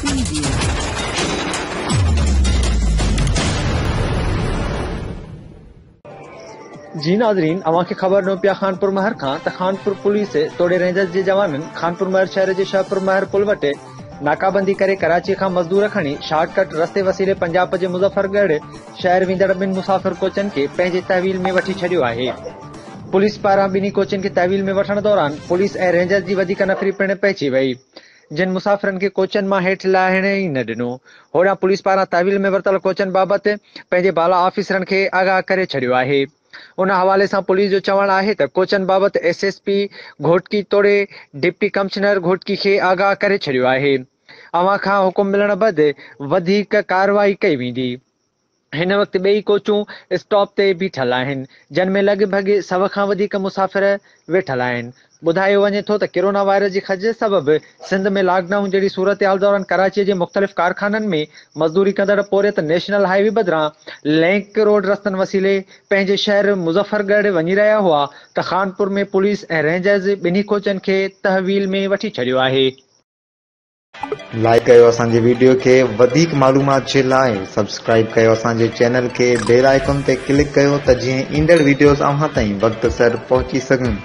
Preview. جي ناظرين اوهان کي خبر ڏيون پيا خانپور مهر کان ته خانپور پوليس توڙي رينجرز جي جوانن خانپور مهر شهر جي شهپور مهر پل وٽ ناڪابندي ڪري ڪراچي کان مزدور کڻي شارٽ ڪٽ رستي وسيلي پنجاب جي مظفر ڳڙهه شهر ويندڙ ٻن مسافر ڪوچن کي پنهنجي تحويل ۾ وٺي ڇڏيو آهي. پوليس پاران ٻنهي ڪوچن کي تحويل ۾ وٺڻ دوران پوليس ۽ رينجرز جي وڌيڪ نفري پڻ پهچي وئي جن مسافرن کي ڪوچن مان هيٺ لاهڻ ئي نه ڏنو. هوڏانهن پوليس پاران تحويل ۾ ورتل ڪوچن بابت پنهنجي بالا آفيسرن کي آگاهه ڪري ڇڏيو آهي. ان حوالي سان پوليس جو چوڻ آهي ته ڪوچن بابت ايس ايس پي گهوٽڪي توڙي ڊپٽي ڪمشنر گهوٽڪي کي آگاهه ڪري ڇڏيو آهي. اوهان کان حڪم ملڻ بعد وڌيڪ ڪارروائي ڪئي ويندي. هن وقت ٻئي ڪوچون اسٽاپ تي بيٺل آهن، جن ۾ لڳ ڀڳ سئو کان وڌيڪ مسافر ويٺل آهن. ٻڌايو وڃي ٿو ته ڪرونا وائرس جي خدشي سبب سنڌ ۾ لاڪ ڊائون جهڙي صورتحال دوران ڪراچي جي مختلف ڪارخانن ۾ مزدوري ڪندڙ پورهيت نيشنل هاء وي بدران لنڪ روڊ رستن وسيلي پنهنجي شهر مظفر ڳڙهه وڃي رهيا هئا ته خانپور ۾ پوليس ۽ رينجرز ٻنهي ڪوچن کي تحويل ۾ وٺي ڇڏيو آهي. لائيڪ ڪيو اسان جي ويڊيو کي وڌيڪ معلومات جي لاء سبسڪرائيب ڪيو اسان جي چينل کي بيل آئيڪن تي ڪلڪ ڪيو ته جيئن ايندڙ ويڊيوز اوهان تائين وقت سر پهچي سگهن.